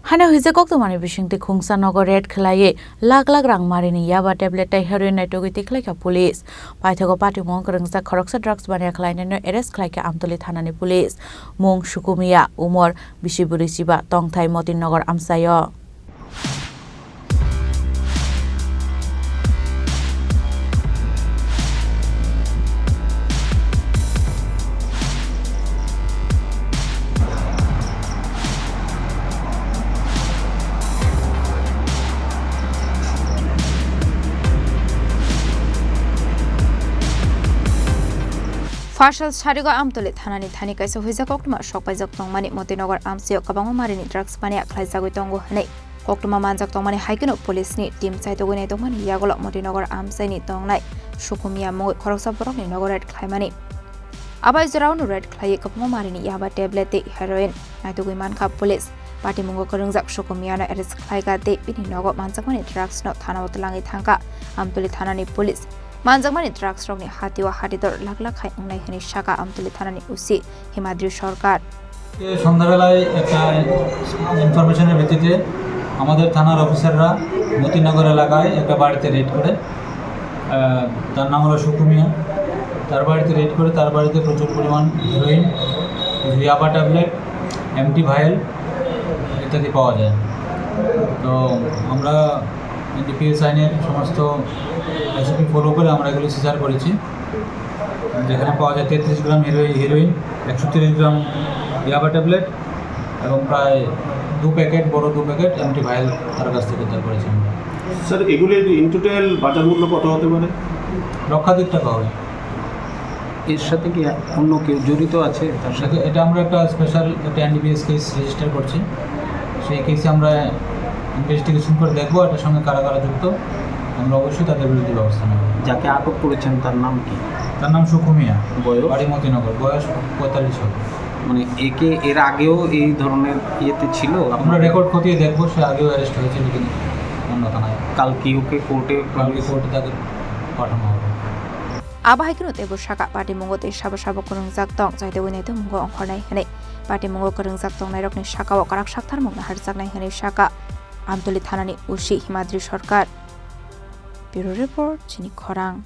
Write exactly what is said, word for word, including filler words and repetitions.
Hano hwije koktwmani bisingtwi khungsa nogo raid khwlaiwi lakh lakh rang marini yaba tablet tei heroin naitugwi tikhlaikha police. Paithago patimungo kwrwngjak khoroksa drugs baniya khwlainaino arrest khwlaikha Amtoli thanani police. Mung Sukumia, umor bisi bwrwi chiba, tongthai Motinnagar amchaio. Phasal sarigo Amtoli thanani thani kaisa huijak koktwma sokpaijak tongmani Motinagar amchaio kwbangma marini drugs baniya khlaijagwi tongo hwnwi koktwma manjak tongmani hai kheno police ni team chaitogwi naitokmani yagulo Motinagar amchaini tongnai Sukumia mungwi khoroksa borokni nogo raid khlaimani. Abai jorao no raid khlaiwi kwbangma marini yaba tablet tei heroin naitugwi mankha police. Patimungo kwrwngjak Sukumia no arrest khlaikha tei bini nogo manjakmani drugs no thanao twlangwi thangkha Amtoli thanani police. Manjakmani drugs rokni hatio hatidor lakh lakh khai wngnai hwnwi sakha Amtoli thanani O C Himadri Sarkar. আজকে সন্ধ্যাবেলায় একটা ইনফরমেশনের ভিত্তিতে আমাদের থানার অফিসাররা মতিনগর এলাকায় একটা বাড়িতে রেড করে, আহ, তার নাম হলো সুকুমিয়া, তার বাড়িতে রেড করে তার বাড়িতে প্রচুর পরিমাণ হেরোইন, কিছু ইয়াবা ট্যাবলেট, এমটি ভায়েল ইত্যাদি পাওয়া যায়। তো আমরা এনডিপিএস আইনের সমস্ত এসওপি ফলো করে আমরা এগুলো সিজার করেছি, যেখানে পাওয়া যায় তেত্রিশ গ্রাম হেরোই-, হেরোইন, একশো তিরিশ গ্রাম ইয়াবা ট্যাবলেট এবং প্রায় দু প্যাকেট, বড় দু প্যাকেট এমটি ভায়েল তার কাছ থেকে উদ্ধার করেছি আমরা। স্যার, এগুলির ইন টোটাল বাজার মূল্য কত হতে পারে? লক্ষাধিক টাকা হবে। এর সাথে কি অন্য কেউ জড়িত আছে তার সাথে? এটা, এটা আমরা একটা স্পেশাল একটা এনডিপিএস কেস রেজিস্টার করছি। সেই কেসে আমরা ইনভেস্টিগেশন করে দেখবো এটার সঙ্গে কারা কারা যুক্ত। আমরা অবশ্যই তাদের বিরুদ্ধে ব্যবস্থা নেব। যাকে আটক করেছেন তার নাম কি? তার নাম সুকুমিয়া, বয়স? বাড়ি মতিনগর, বয়স পঁয়তাল্লিশ হবে। মানে একে এর আগেও এই ধরনের ইয়েতে ছিল? আমরা রেকর্ড খতিয়ে দেখবো সে আগেও অ্যারেস্ট হয়েছিল কিনা অন্য থানায়। কাল কি ওকে কোর্টে কালকে কোর্টে তাকে পাঠানো হবে। Abo hai kheno teibo sakha patimungo tei sabo sabo kwrwngjak tong chaitogwi naitokmungo ongkhornai hwnwi. Patimungo kwrwngjak tongnairokni sakao kwrak saktharmung naharjaknai hwnwi sakha Amtoli thanani O C Himadri Sarkar. Bureau Report, Chini Khorang.